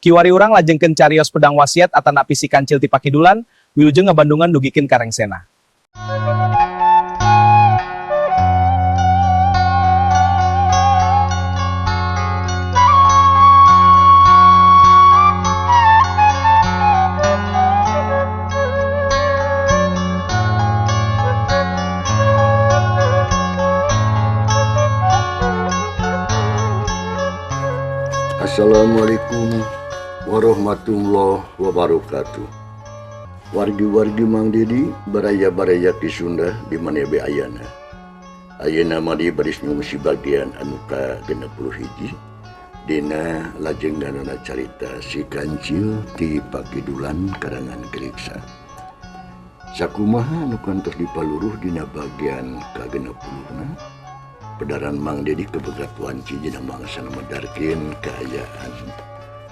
Kiwari urang lajengkeun carios pedang wasiat atanapi si kancil ti pakidulan, wilujeng ngabandungan dugikeun ka rengsena. Assalamualaikum warahmatullahi wabarakatuh. Wargi-wargi Mang Dedi baraya-baraya ti Sunda di mana be ayana. Ayeuna mah di baris ngungsi bagian anu ka 61 dina lajengganana carita si kancil ti pakidulan karangan Geriksa. Sakumaha anu kantos dipaluruh dina bagian ka 60na pedaran Mang Dedi kebegat wanci dina mangsa medarkeun kaayaan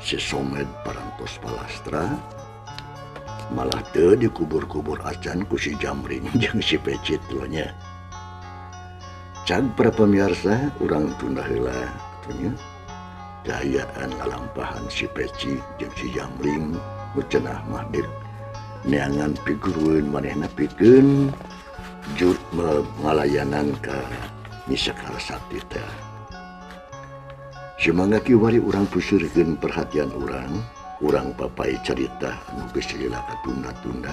si Somed parantos palastra malah teu dikubur-kubur acan ku si Jamring jeung si Pecit nya. Cag para pemirsa urang tunda heula atuh nya kaayaan lalampahan si Peci jeung si Jamring nu cenah mah deuk neangan pigurueun manehna pikeun jut ngalayanan ka Nyi Sekar Sakti teh. Sumangga kiwari urang pusurkeun perhatian urang, urang papai carita anu geus lila katunda-tunda.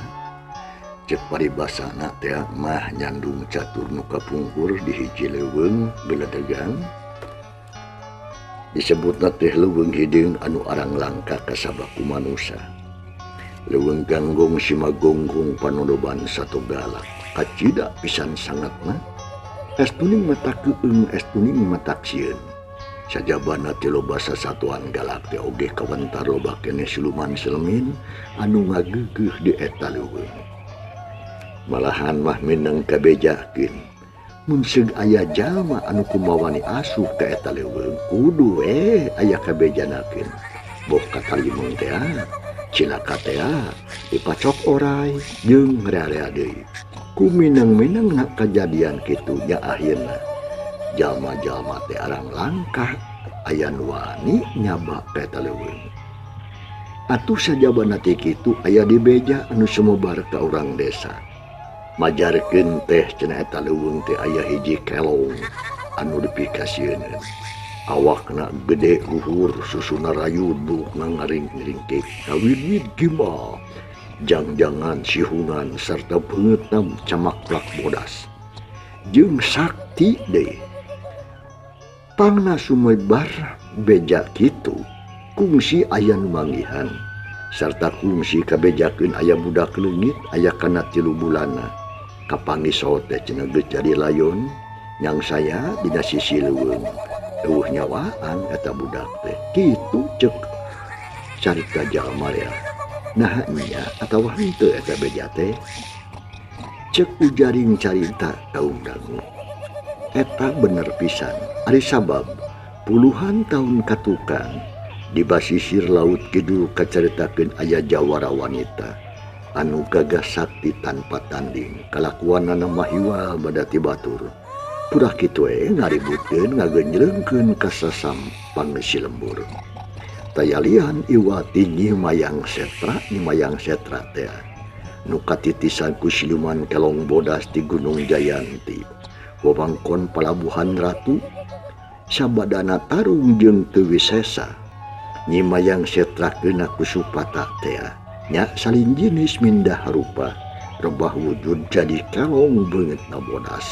Cek paribasana teh mah nyandung catur nu kapungkur di hiji leuweung geledegan. Disebutna teh leuweung hideung anu arang langka kasabaku manusa. Leuweung ganggong simagonggong panodoban sato galak. Kacida pisan sangatna. Es tuning mata keung, es tuning mata sieun. Sajabana teh loba sasatuan galak teh oge kawentar loba keneh siluman selemin anu ngageugeuh di eta leuweung. Malahan mah mineng kabejakeun. Mun seug aya jalma anu kumawani asup ka eta leuweung kudu aya kabejanakeun. Boh katalimeng teh cilaka teh dipacok orai jeung rea-rea deui. Ku mineng-mineng nak kajadian kitu nya akhirna jalma-jalma teh arang langkah aya nu wani nyaba ka eta leuweung. Atuh sajabana teh kitu aya dibeja anu sumebar ka urang desa. Majarkeun teh cenah eta leuweung teh aya hiji kelong anu dipikasieun. Awakna gede luhur susuna rayud bulukna ngaring-ringkik kawid-wid gimbal. Jang-jangan sihungan serta beungeutna camaklak bodas. Jeung sakti deui. Pangna sumebar beja kitu kungsi aya nu manggihan sarta kungsi kabejakeun aya budak leungit aya kana 3 bulanna. Kapanggih saot teh cenah geus jadi layon nyang saya dina sisi leuweung. Eueuh nyawaan eta budak teh. Kitu ceuk carita jalma rea. Nah nya atawa henteu eta beja teh. Ceuk ujaring carita kaum dangu. Eta bener pisan. Ari sabab puluhan tahun katukang di basisir laut kidul kacaritakeun aya jawara wanita anu gagah sakti tanpa tanding kalakuanana mahiwal badati batur. Purah kitu we ngaributkeun ngagenjrengkeun kasasam pangeusi lembur. Tayalian iwati Nyi Mayang Setra, Nyi Mayang Setra teh nu katitisan ku siluman kelong bodas di Gunung Jayanti. Wewengkon Palabuhan Ratu sabadana tarung jeung teu wisesa. Nyi Mayang Setra keuna ku Supata teh nya salin jinis mindah rupa rebah wujud jadi kelong beungeutna bodas.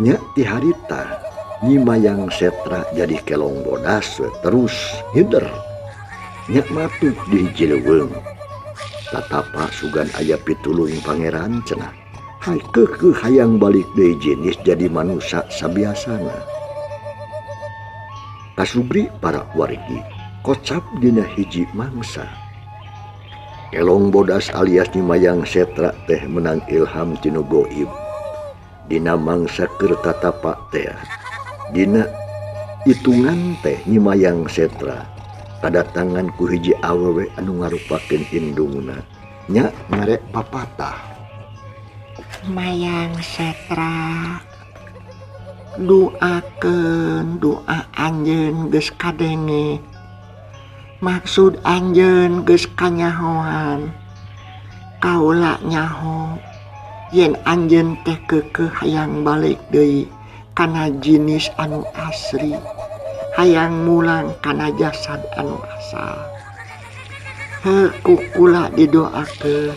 Nya ti harita Nyi Mayang Setra jadi kelong bodas we terus hider. Nya matuh di hiji leuweung. Tatapa sugan aya pitulung pangeran cenah. Hai keukeuh hayang balik deui jinis jadi manusa sabiasana. Kasubri para wargi kocap dina hiji mangsa. Kelong bodas alias Nyi Mayang Setra teh menang ilham tinu goib. Dina mangsa keur tatapa teh. Dina hitungan teh Nyi Mayang Setra kadatangan ku hiji awewe anu ngarupakeun indungna nya mere papatah. Mayang Setra duakeun doa anjeun geus kadenge. Maksud anjeun geus kanyahoan. Kaula nyaho yen anjeun teh keukeuh hayang balik deui kana jinis anu asli, hayang mulang kana jasad anu asal. Heuh ku kula didoakeun.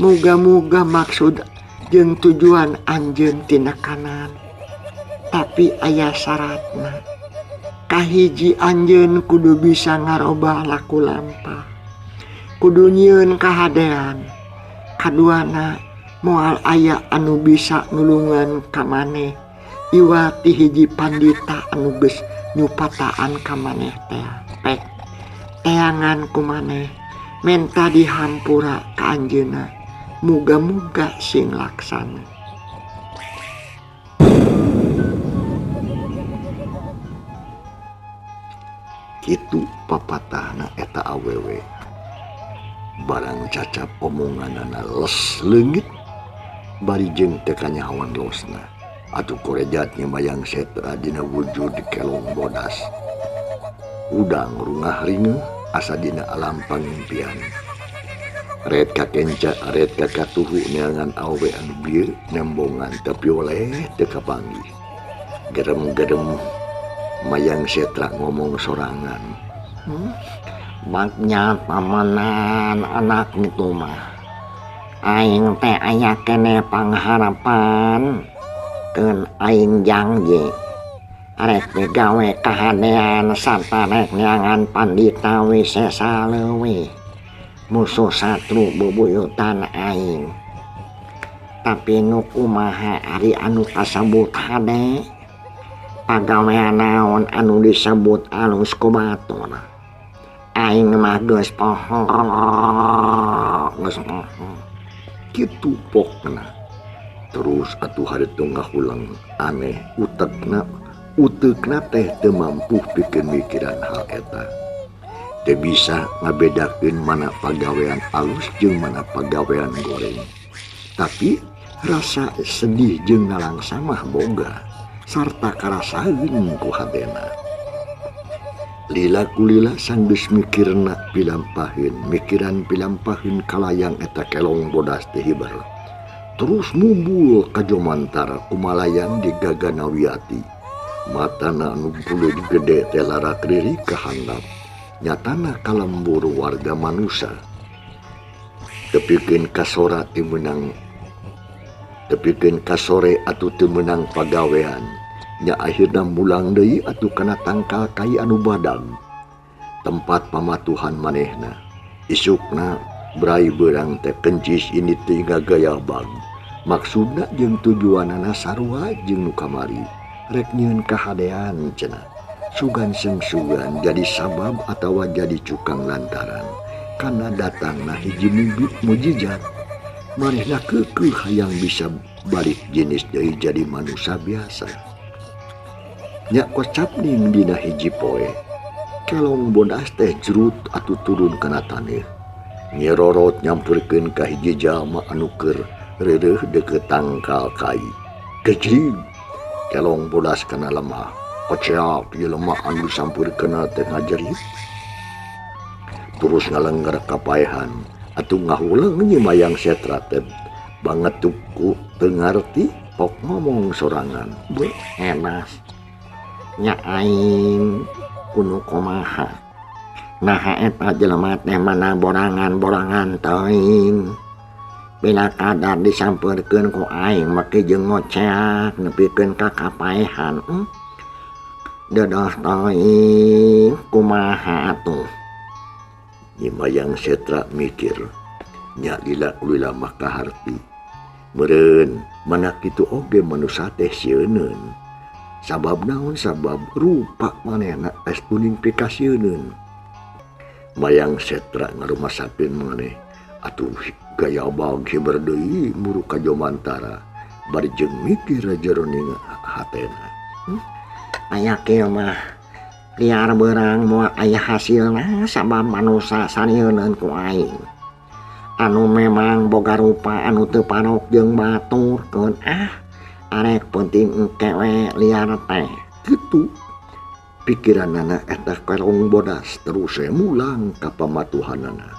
Muga-muga maksud jeung tujuan anjeun tinekanan. Tapi aya syaratna. Kahiji anjeun kudu bisa ngarobah laku lampah. Kudu nyieun kahadean. Kaduana moal aya anu bisa nulungan ka maneh iwa ti hiji pandita anu geus nyupataan ka maneh teh. Pek teangan ku maneh menta dihampura ka anjeunna. Muga-muga sing laksana. Kitu papatahna eta awewe. Barang cacap omonganana les leungit bari jeung teu kanyahoan losna. Atuh korejat nyemayang setra dina wujud kelong bodas. Udang rungah ringeuh asa dina alam pangimpian. Ret ka kenca, ret ka katuhu neangan awewe anu bieu nembongan tapi oleh teu kapanggih. Gerem-gerem mayang setra ngomong sorangan. Bagnya pamanan anak itu mah. Aing teh aya keneh pangharapan keun aing janji. Arek migawe kahadean sarta rek neangan pandita wisesa leuwih. Musuh satru bubuyutan aing. Tapi nu kumaha ari anu kasebut hade? Pagawean naon anu disebut alus ku batur? Aing mah geus poho, geus poho. Kitu pokna. Terus atuh harita ngahulang aneh utekna, utekna teh teu mampu pikeun mikiran hal eta. Teu bisa ngabedakeun mana pagawean alus jeung mana pagawean goreng. Tapi rasa sedih jeung nalangsa mah boga sarta karasaeun ku hatena. Lila kulila sanggeus mikirna pilampaheun, mikiran pilampaheun kalayang eta kelong bodas teh hiber. Terus mumbul ka jomantara kumalayang di Gaganawiati. Matana anu buleud gede teh larak riri ka handap. Nyatana kalembur warga manusa. Tepikeun kasora teu meunang, tepikeun kasore atuh teu meunang pagawean. Nya akhirna mulang deui atuh kana tangkal kai anu badag. Tempat pamatuhan manehna. Isukna brai beurang teh kencis ini teh ngagayah bag. Maksudna jeung tujuanana sarua jeung nu kamari. Rek nyieun kahadean cenah. Sugan sengsugan jadi sabab atawa jadi cukang lantaran kana datangna hiji mujizat. Manehna keukeuh hayang bisa balik jenis deui jadi manusia biasa. Nya kocap ning dina hiji poe. Kelong bodas teh jrut atuh turun kana taneuh. Nyerorot nyampurkeun ka hiji jalma anu keur reureuh deukeut tangkal kai. Kejrig kelong bodas kana lemah. Koceak ieu lemah anu disampurkeun teh ngajerit. Terus ngalengger kapaehan atuh ngahuleung nyimayang setra teh banget tuku teu ngarti pok ngomong sorangan. Beuh enas. Nya aing kudu kumaha. Naha eta jelema teh mana borangan-borangan teuing. Bila kadar disampeurkeun ku aing make jeung ngoceak nepikeun ka kapaehan. Dedoh teuing kumaha atuh. Nyimayang setra mikir nya lila kulila mah kaharti. Meureun mana kitu oge manusa teh sieuneun. Sabab naon? Sabab rupa manehna es kuning pikasieuneun. Mayang setra ngarumasakeun maneh atuh gaya bag hiber deui muru ka jomantara bari jeung mikir jeroning hatena. Aya kieu mah liar beurang moal aya hasilna sabab manusa sanieuneun ku aing. Anu memang boga rupa anu teu parok jeung batur keun ah arek penting engke we liar teh. Kitu Pikiranana eta kelong bodas terus we mulang ka pamatuhanana.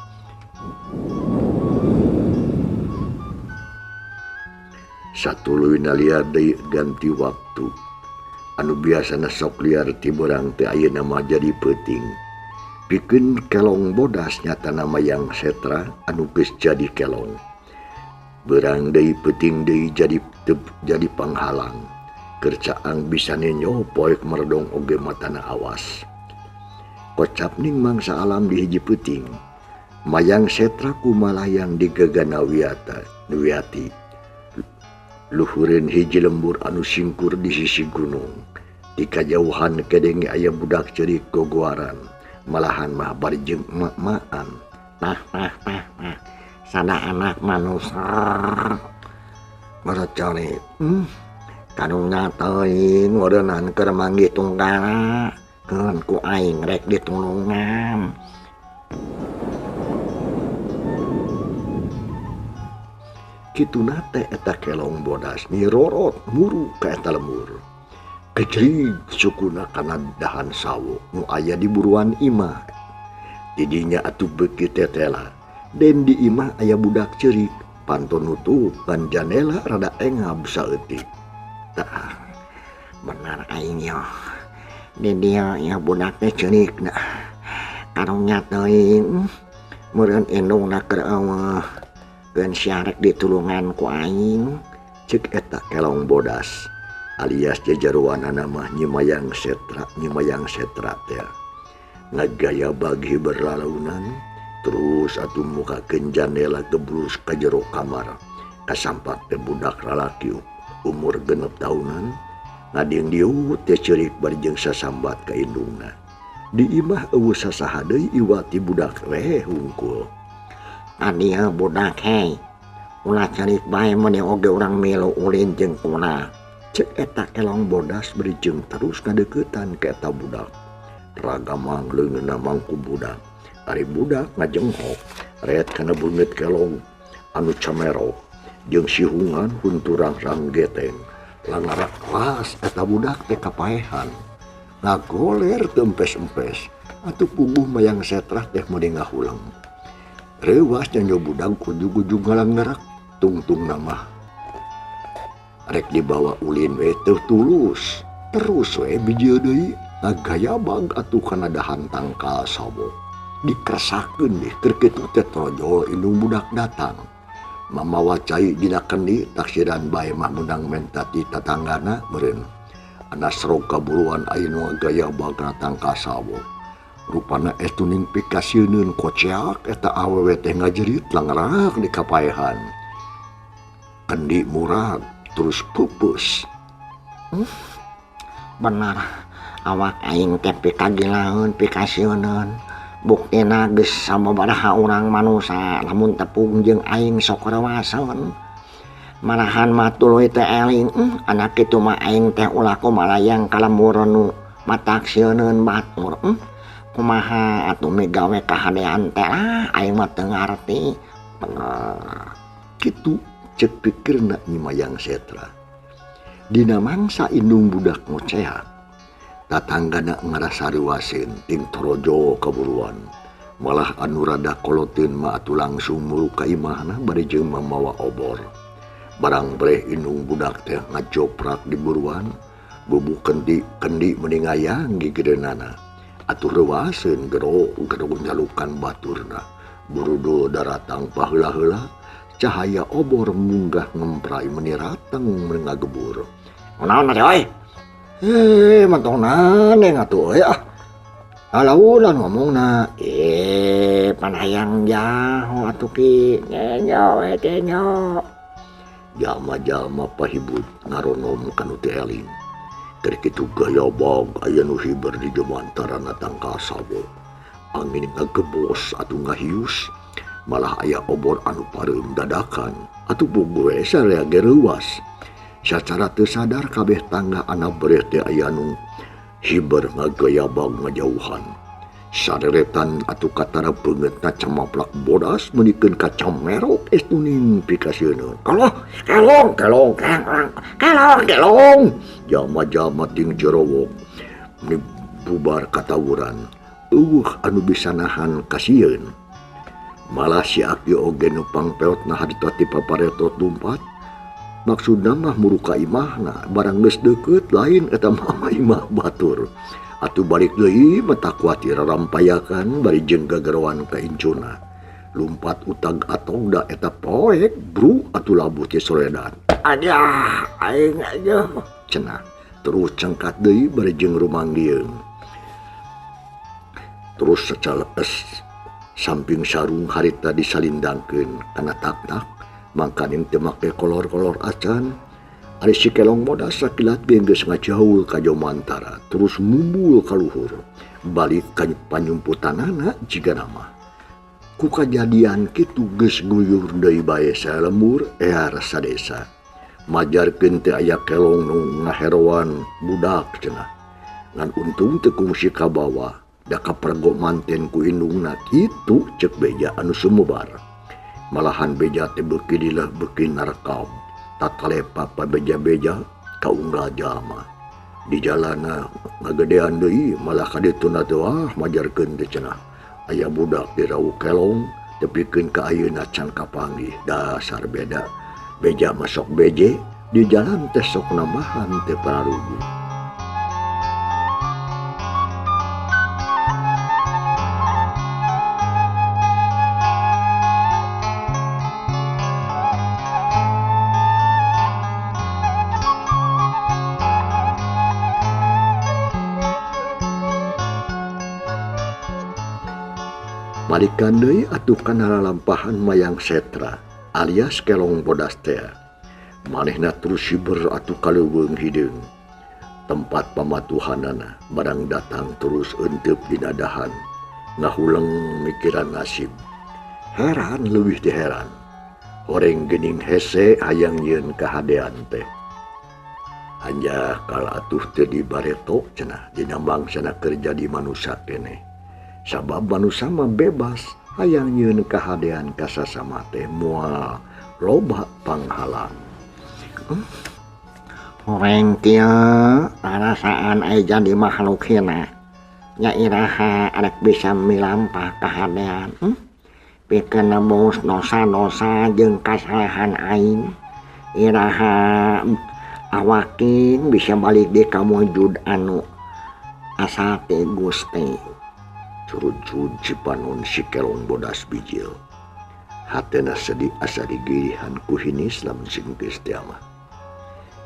Satuluyna liar deui ganti waktu. Anu biasana sok liar ti beurang teh ayeuna mah jadi peuting. Pikeun kelong bodas nyatana mayang setra anu geus jadi kelong. Beurang deui peuting deui jadi panghalang. Keur caang bisa nenyo poek meredong oge matana awas. Kocap ning mangsa alam di hiji peuting. Mayang setra kumalayang di gagana wiati. Luhureun hiji lembur anu singkur di sisi gunung. Di kajauhan kedenge aya budak ceurik gogoaran. Malahan mah bari jeung emak-emaan. Tah tah tah tah. Sada anak manusia. Merocone. Kadunya teuing ngeureunnan keur manggih tunggala. Keun ku aing rek ditulungan. Kituna teh eta kelong bodas nirorot muru ka eta lembur. Kejrig sukuna kana dahan sawo nu aya di buruan imah. Didinya atuh beuki tetela. Den di imah aya budak ceurik, panto nutup ban janela rada engab saeutik. Tah, benar aing yo. Di dieu ya budak teh ceurik da. Karunya teuing meureun indungna keur eueuh. Keun sia rek ditulungan ku aing. Ceuk eta kelong bodas alias jajaruanana mah Nyi Mayang Setra, Nyi Mayang Setra teh. Ngagaya bagi berlalaunan terus atuh mukakeun jandela gebrus ka jero kamar. Kasampak teh budak lalaki umur 6 tahunan ngading dieu teh ceurik bari jeung sasambat ka indungna. Di imah eueuh sasaha deui iwati budak reh hungkul. Adieu budak hei, ulah ceurik bae meuni oge urang milu ulin jeung kuna. Cek eta kelong bodas bari jeung terus ngadeuketan ka eta budak. Ragamang leungeunna mangku budak. Ari budak ngajenghok ret kana beungeut kelong anu camerok jeung sihungan hunturang ranggeteng. Langarak kelas eta budak teh kapaehan. Ngagoler teu empes-empes atuh puguh mayang setrah teh meuni ngahuleng. Reuwas nyanyo budak ujug-ujug ngalangerak tungtungna mah. Rek dibawa ulin we teu tulus. Terus we bijil deui ngagayabag atuh kana dahan tangkal sawo. Dikeresakeun deh keur kitu teh torojol indung budak datang. Mamawa cai dina kendi taksiran bae mah meunang menta ti tatanggana meureun. Anasrog kaburuan aya nu ngagayabag kana tangkal sawo. Rupana estuning pikasieun koceak eta awewe teh ngajerit langerak di kapaehan. Kendi murag terus pupus. Benar, awak aing teh pikagilaeun pikasieuneun. Buktina geus sababaraha urang manusa lamun tepung jeung aing sok rewaseun. Malahan mah tuluy teh eling, anak kitu mah aing teh ulah kumalayang ka lembur nu mataksieun batur. Kumaha atuh migawe kahadean teh lah aing mah teu ngarti. Kitu ceuk pikirna Nyi Mayang Setra. Dina mangsa indung budak ngoceak. Tatanggana ngarasa reuwaseun ting torojo kaburuan. Malah anu rada koloteun mah atuh langsung muru ka imahna bari jeung mamawa obor. Barang breh indung budak teh ngajoprak di buruan, bubu kendi meuni ngayang gigireunana. Atuh reuwaseun gero-gero nyalukan baturna. Burudul daratang paheula-heula, cahaya obor munggah ngemprai meuni rateng meuni ngagebur. Kunaon teh euy? Mantongna neng atuh euy ah. Alaunan ngomongna. Pan hayang jaho atuh ki. Nyenyo we nyenyo. Jalma-jalma pahibut ngaronom kanu teu eling. Keur kitu gayabag aya nu hiber di jemantarana tangkal sawo. Angin ngagebos atuh ngahius, malah aya obor anu pareum dadakan atuh puguh we sarea ge reuwas. Sacara teu sadar kabeh tangga ana breh teh aya nu hiber ngagayabag ngajauhan. Sareretan atuh katara beungeutna camaplak bodas meunikeun ka camerok estuning pikasieun. Kalah, kelong, kelong, kelong, kelong, kelong. Jalma-jalma ting jerowok. Meni Bubar katawuran eueuh anu bisa nahan kasieun. Malah si Aki oge nu pangpeotna harita ti paparetot lumpat. Maksudna mah muru ka imahna barang geus deukeut lain eta mah imah batur. Atuh balik deui mata kuatir rampayakan bari jeung gagaroan ka incuna. Lumpat utag atong da eta poek bru atuh labuh ti soledan. Aduh, aing aja. Cenah terus cengkat deui bari jeung rumanggieung. Terus secalees samping sarung harita disalindangkeun kana tak-tak mangkaning teu make kolor-kolor acan. Ari si kelong bodas sakilat ge geus ngajaul ka jomantara terus mumbul ka luhur balik ka panyumputanana jigana mah. Ku kajadian kitu geus guyur deui bae salembur ear sadesa. Majarkeun teh aya kelong nu ngaheroan budak cenah. Ngan untung teu kungsi kabawa da kapergo manten ku indungna kitu ceuk beja anu sumebar. Malahan beja teh beuki dilah beuki narekam. Tatalepa pabeja-beja kaunggal jalma. Di jalana ngagedean deui malah kadituna teh wah majarkeun teh cenah. Aya budak dirau kelong tepikeun ka ayeuna can kapanggih dasar beda. Beja masuk beje di jalan teh sok nambahan teh pararugu. Balikan deui atuh kana lalampahan mayang setra alias kelong bodas teh. Manehna terus siber atuh ka leuweung hideung. Tempat pamatuhanana barang datang terus eunteup dina dahan. Ngahuleng mikiran nasib. Heran leuwih ti heran. Horeng geuning hese hayang nyieun kahadean teh. Anjah kal atuh teu dibareto cenah dina mangsana keur jadi manusa keneh. Sabab manusa mah bebas hayang nyieun kahadean ka sasama teh moal loba panghalang. Horeng kieu rarasaan aya jadi makhluk hina. Nya iraha arek bisa milampah kahadean. Pikeun nebus dosa-dosa jeung kasalahan aing. Iraha awaking bisa balik deui ka wujud anu asal ti Gusti. Curut-curut cipanon si kelong bodas bijil. Hatena sedih asa digirihan ku hinis lamun singkis teh mah.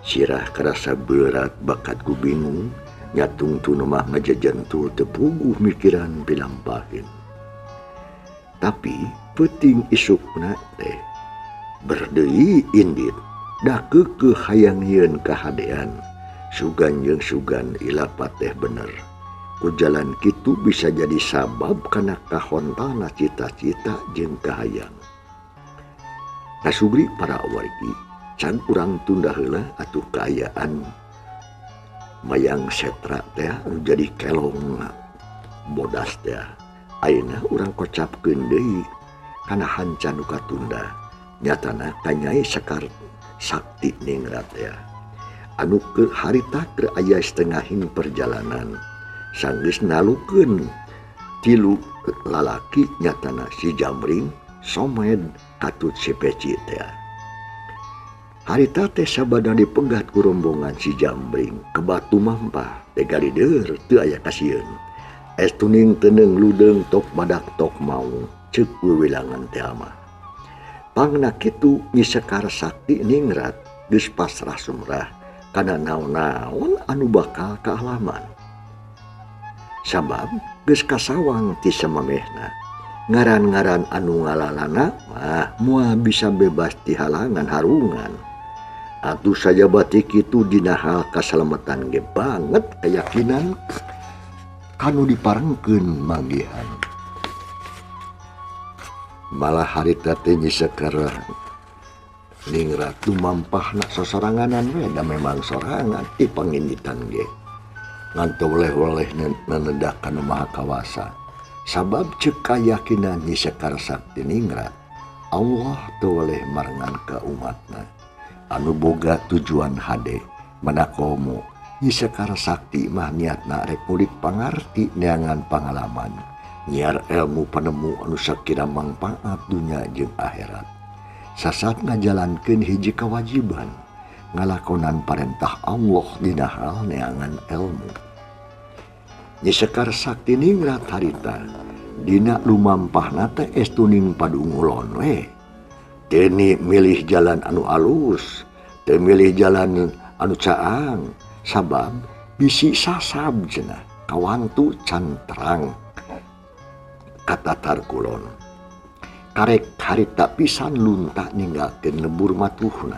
Sirah karasa berat bakat ku bingung, nyatung tu mah ngajajantul teu puguh mikiran pilampahin. Tapi peuting isukna teh berdeui indit da keukeuh hayang nyieun kahadean. Sugan jeung sugan ilapat teh bener. Ku jalan kitu bisa jadi sabab kana kahontana cita-cita jeung kahayang. Kasugri para wargi, can urang tunda heula atuh kaayaan mayang setra teh anu jadi kelong bodas teh. Ayeuna urang kocapkeun deui kana hanca nu katunda. Nyatana ka Nyai Sekar Sakti Ningrat teh. Anu keur harita keur aya setengahing perjalanan. Sanggeus nalukeun tilu lalaki nyatana si Jamring, Somed, katut si Peci teh. Harita teh sabada dipegat ku rombongan si Jamring ke batu mampah teh galider teu aya kasieun. Es tuning teneung ludeung tok badak tok maung ceuk wiwilangan teh mah. Pangna kitu Nyi Sekar Sakti Ningrat geus pasrah sumrah kana naon-naon anu bakal kaalaman. Sabab geus kasawang ti samamehna. Ngaran-ngaran anu ngalalana mah moal bisa bebas ti halangan harungan. Atuh sajabati kitu dina hal kasalametan ge banget keyakinan kanu diparengkeun manggihan. Malah harita teh Nyi Sekar Ningrat lumampahna sosoranganan we da memang sorangan ti panginditan ge. Ngan teu weleh-weleh nenedak ka nu Maha Kawasa. Sabab ceuk kayakinan Nyi Sekar Sakti Ningrat, Allah teu weleh marengan ka umatna. Anu boga tujuan hade manakomo Nyi Sekar Sakti mah niatna rek ngulik pangarti neangan pangalaman, nyiar ilmu panemu anu sakira mangpaat dunya jeung akhirat. Sasat ngajalankeun hiji kewajiban, ngalakonan parentah Allah dina hal neangan ilmu. Nyi Sekar Sakti ningrat harita, dina lumampahna teh estuning padungulon we. Teu milih jalan anu alus, teu milih jalan anu caang, sabab bisi sasab cenah kawantu can terang katatar kulon. Karek harita pisan lunta ninggalkeun lembur matuhna.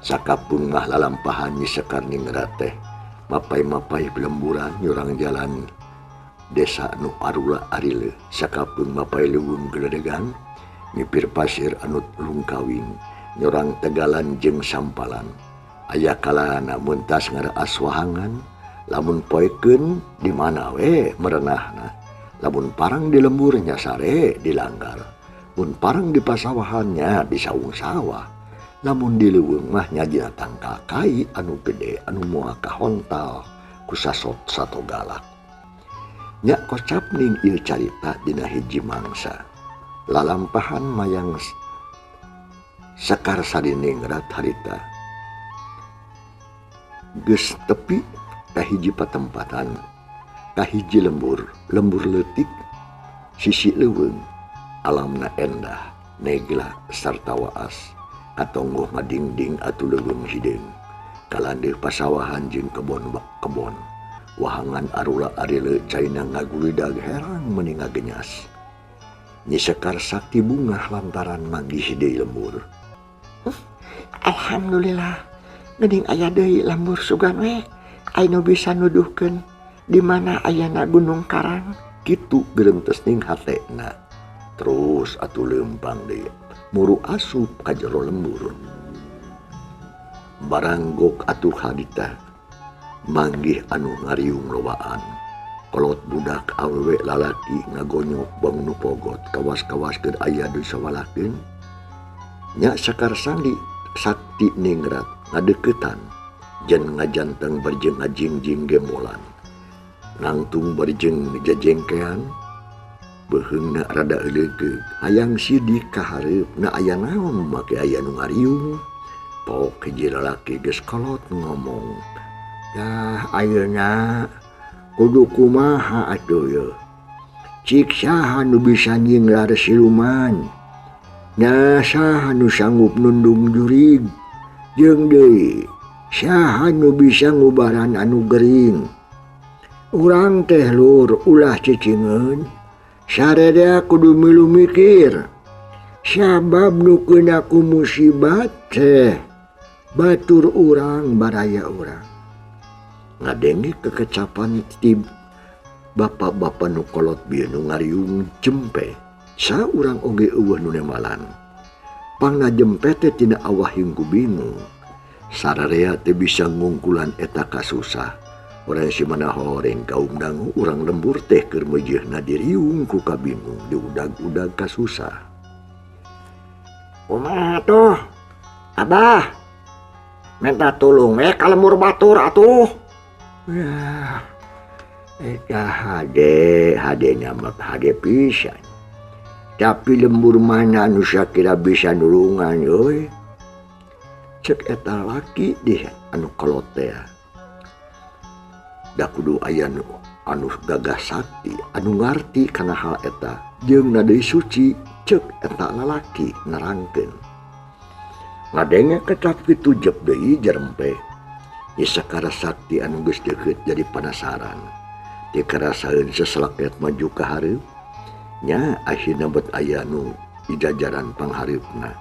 Sakapun mah lalampahan Nyi Sekar ningrat teh mapay-mapay lemburan nyurang jalan desa nu arula arile. Sakapun mapay leuweung geledegan nyipir pasir anu lungkawing nyorang tegalan jeung sampalan. Aya kalana mentas ngaraas wahangan, lamun poekeun di mana we merenahna, lamun parang di lemburnya sare dilanggar, mun parang di pasawahannya di saung sawah, lamun di leuweung mah nya dina tangkal kai anu gede anu moal kahontal ku sasot satogalak. Nya kocap ning ieu carita dina hiji mangsa. Lalampahan mayang Sekar Sariningrat harita geus tepi ka hiji patempatan, ka hiji lembur, lembur leutik sisi leuweung, alamna endah, negla sarta waas, katonggoh ngadingding atuh leuweung hideung, kalandeuh pasawahan jeung kebon-kebon, wahangan arula arile caina ngagulidag herang meuni ngagenyas. Nyi Sekar Sakti bungah lantaran manggih deui lembur. Alhamdulillah, geuning aya deui lembur sugan we, anu bisa nuduhkeun di mana ayana Gunung Karang. Kitu gerentes ning hatena. Terus atuh leumpang deui, muru asup ka jero lembur. Baranggok atuh harita manggih anu ngariung lobaan. Kolot budak awewe lalaki ngagonyok bangun pogot kawas-kawas keur aya di sawalakeun. Nya Sekar Sandi Sakti ningrat ngadeukeutan jeung ngajanteng barjeng ngajingjing gembolan. Nangtung barjeng jejengkean beuheungna rada euleukeuh hayang sidik ka hareup na aya naon make aya nu ngariung. Pok hiji lalaki geus kolot ngomong, "Dah ayeuna kudu kumaha atuh ye? Cik saha nu bisa nyinglar siluman? Nya saha nu sanggup nundung jurig? Jeung deui saha nu bisa ngubaran anu gering? Urang teh lur ulah cicingeun, sararea kudu milu mikir. Sabab nu keuna ku musibat teh batur urang baraya urang." Ngadenge kekecapan ti bapak-bapak nu kolot bieu nu ngariung jempe, saurang oge eueuh nu nemalan. Pangna jempe teh tina awah hingku bingung. Sararea teh bisa ngungkulan eta kasusah. Orang si mana horeng kaum dangu urang lembur teh keur meujeuhna diriung ku kabingung diudag-udag kasusah. Kumaha tuh? Abah, minta tulung we ka lembur batur atuh. Yah, eta hade, hade nyamak hade pisan. Tapi lembur mana anu sakira bisa nulungan euy? Cek eta laki deh anu kolot teh. Da kudu aya anu gagah sakti, anu ngarti kana hal eta, jeung na deui suci, cek eta lalaki nerangkeun. Ngadenge kecap kitu jep deui jerempe. Nyi Sekar Sakti anu geus deukeut jadi panasaran. Teu karasaeun seselaket maju ka hareup. Nya akhirna bet aya nu dijajaran panghareupna.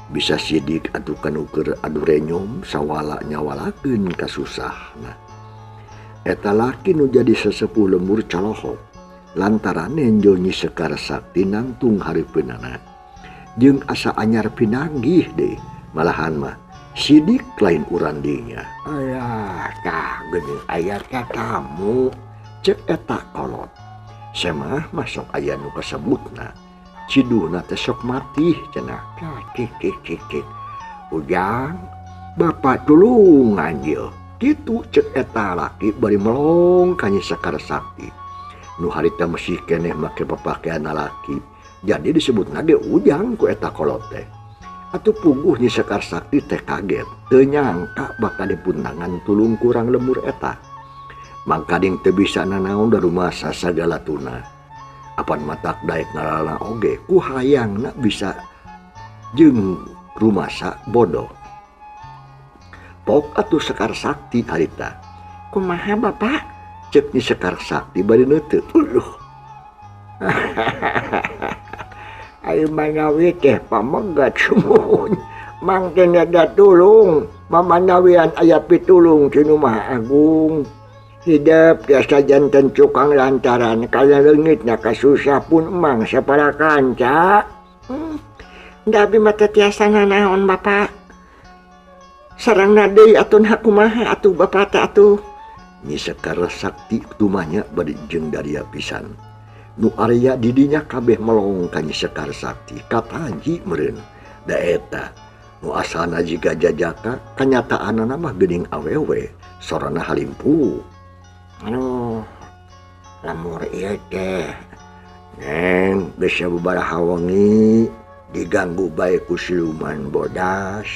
Bisa sidik atuh kanu keur adu renyom sawala nyawalakeun kasusahna. Eta laki nu jadi sesepuh lembur calohok lantaran nenjo Nyi Sekar Sakti nangtung hareupeunana. Jeung asa anyar pinanggih deui, malahan mah sidik lain urang dinya. Alah, tah geuning aya tatamu, cek eta kolot. Semah masuk aya nu kasebutna. Ciduhna teh sok matih cenah. Tah cik cik cik cik. Ujang, bapak tulungan ieu. Kitu cek eta laki bari melong ka Nyi Sekar Sakti. Nu harita masih keneh make papakean lalaki. Jadi disebutna ge ujang ku eta kolot teh. Atuh puguh Nyi Sekar Sakti teh kaget, teu nyangka bakal dipuntangan tulung kurang lemur eta. Mangkading teu bisa nanaon da rumasa sagala tuna. Apan matak daek ngalalana oge ku hayangna bisa jeung rumasa bodoh. Pok atuh Sekar Sakti harita. Kumaha Bapak? Cek Nyi Sekar Sakti bari neuteup. Uluh. Ayo manawi teh pamegat sumuhun. Mangke da tulung, mamanawian aya pitulung ti Nu Maha Agung. Hidep tiasa janten cukang lantaran kala leungitna kasusah pun emang sapara kanca. Da abi mah teu tiasa nanaon Bapak. Sarangna deui atuh kumaha atuh Bapak teh atuh. Nyi Sekar Sakti tumanya bari jeung daria pisan. Nu area didinya kabeh melong ka Nyi Sekar Sakti kataji meureun. Da eta nu asalna jiga jajaka kanyataanna mah geuning awewe sorana halimpu. Aduh, lemur ieu teh. Neng, geus sababaraha wengi diganggu bae ku siluman bodas.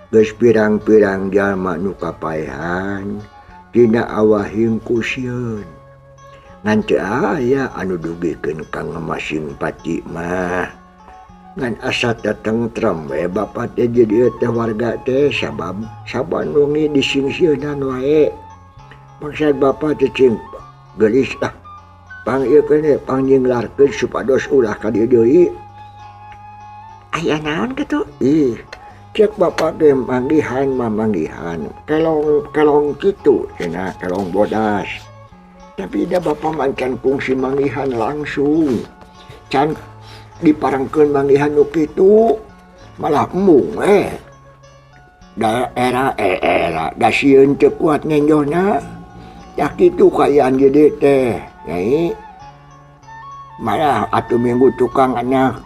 Geus pirang-pirang jalma nu kapaehan dina awahing ku sieun. Ngan teu aya anu dugikeun ka ngamasing pati mah. Ngan asa tetentrem we bapa teh jadi ieu teh warga teh sabab saban wengi disingsieunan wae. Maksad bapa teh cing geulis lah. Pang ieu keun pangjinglarkeun supados ulah ka dieu deui. Aya naon kitu? Ih, cek bapa teh manggihan mamanggihan. Kelong kitu cenah kelong bodas. Tapi da bapa mancan kungsi manggihan langsung. Can diparengkeun manggihan nu kitu malah embung we. Da era era da sieun teu kuat ngenjohna. Ya kitu kaayaan jadi teh, nyai. Malah atuh minggu tukang anak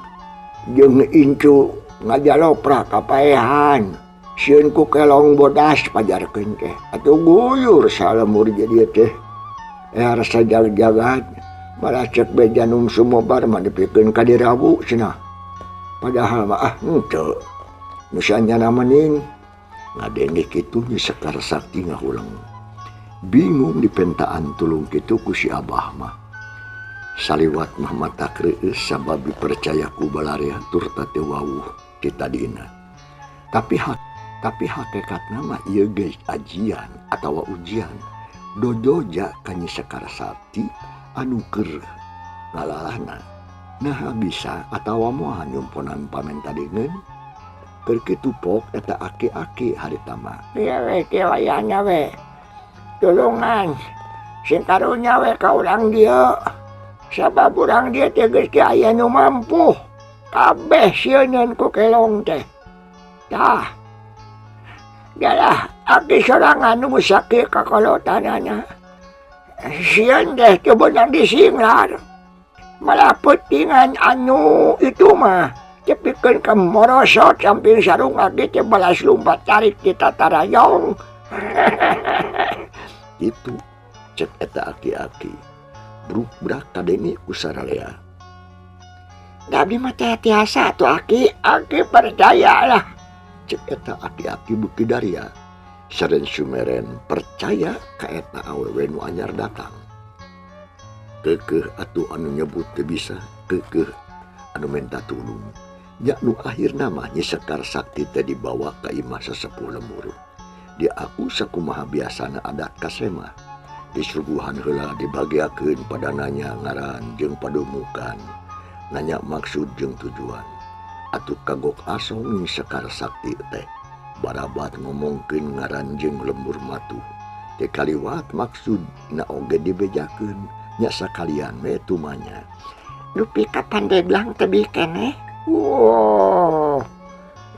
jeung incu ngajalopra kapaehan. Sieun ku kelong bodas pajarkeun teh. Atuh guyur salemur jadi teh. Rasa jag-jagat malah cek beja num sumobar mah dipikeun ka dirawu cenah. Padahal mah ah henteu. Nu sanyana mending ngadenge kitu Nyi Sekar Sakti ngahuleng. Bingung dipentaan tulung kitu ku si Abah mah. Saliwat mah mata kreueus sabab dipercaya ku balarea turta teu wawuh ti tadina. Tapi hakikatna mah ieu geus ajian atawa ujian. Dojoja ka Nyi Sekar Sakti anu keur ngalalahna. Naha bisa atawa moal nyumponan pamenta deungeun. Keur kitu pok eta aki-aki harita mah. Ieu we kieu wayahna we. Tulungan sing karunya we ka urang dieu. Sabab urang dieu teh geus teu aya nu mampu. Kabeh sieuneun ku kelong teh. Tah. Galah aki sorangan nu sakit kakolotanana. Sieun teh teu beunang disinglar. Malah peutingan anu itu mah tepikeun ka morosot samping sarung aki teh balas lumpat tarik di tatarayong. Itu cek eta aki-aki. Bruk-brak kadenge ku saralea. Da abdi mah teh tiasa atuh aki, aki percayalah. Cek eta aki-aki beuki daria. Saren sumeren percaya ka eta awewe nu anyar datang. Keukeuh atuh anu nyebut teu bisa, keukeuh anu menta tulung. Nya nu akhirna mah Nyi Sekar Sakti teh dibawa ka imah sesepuh lemur. Diaku sakumaha biasana adat kasemah. Disuguhan heula dibagiakeun pada nanya ngaran jeung padumukan, nanya maksud jeung tujuan. Atuh kagok asong Nyi Sekar Sakti teh barabat ngomongkeun ngaran jeung lembur matuh. Teh kaliwat maksud na oge dibejakeun nya sakalian we tumanya. Dupi ka Pandeglang tebih keneh? Wah,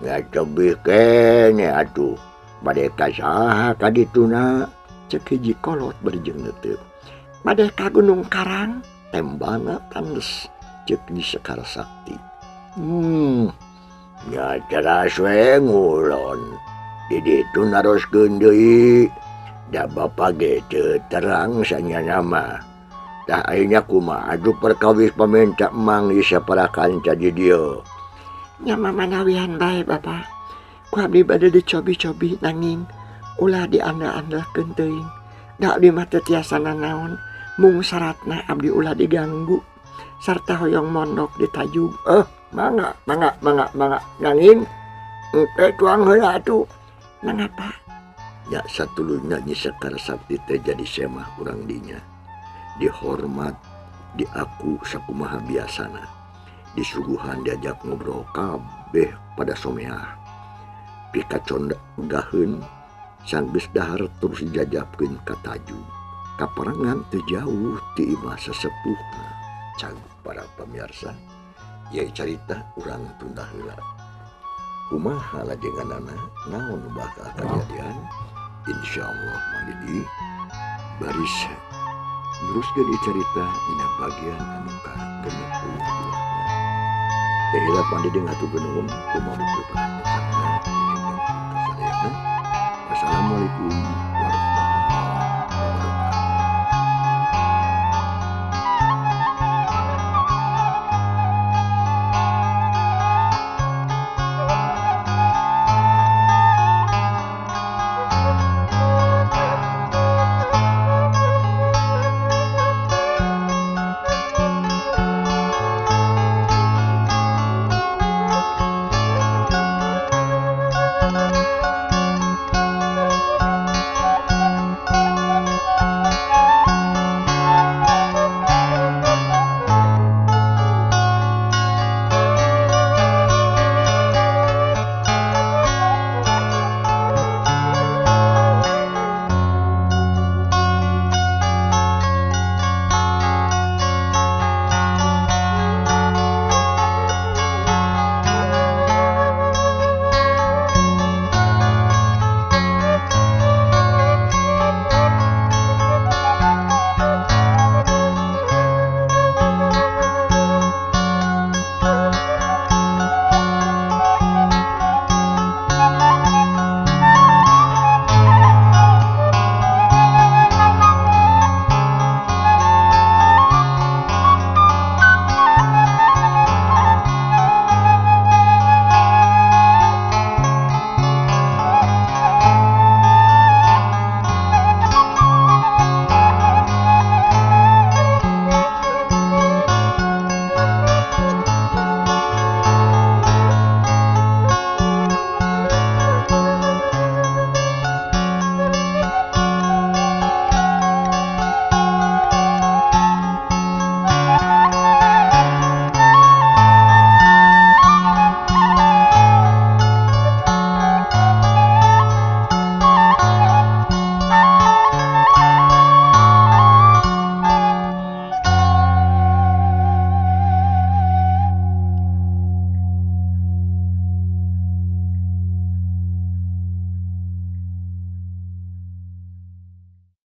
nya tebih keneh atuh. Bade ka saha ka dituna? Cek hiji kolot bari jeung neuteup. Bade ka Gunung Karang? Tembana tandes cek Nyi Sekar Sakti. Nya teras we ngulon. Di ditu naroskeun deui. Da bapa ge teu terang sanyana mah. Tah ayeuna kumaha atuh perkawis pamenta Emang ieu sapara kanca di dieu. Nya mah manawian bae Bapak. Ku abdi bade dicobi-cobi nanging ulah diandel-andelkeun teuing. Da abdi mah teu tiasa nanaon, mung syaratna abdi ulah diganggu sarta hoyong mondok di tajug. Mangga, mangga, mangga, mangga. Nanging engke tuang heula atuh. Mangga Pak. Ya satuluyna Nyi Sekar Sakti teh jadi semah urang dinya. Dihormat, diaku sakumaha biasana. Disuguhan diajak ngobrol kabeh pada someah. Pikacondaheun sanggeus dahar terus dijajabkeun ka tajug. Kaparengan teu jauh ti imah sesepuhna. Cag para pemirsa, ieu carita urang tunda heula. Kumaha lajenganana, naon bakal kajadian? Insyaallah Mang Didi baris neruskeun ieu carita dina bagian anu ka-62. Teh hilap Mang Didi ngaturkeun nuhun kumaha perhatianna. Wassalamualaikum.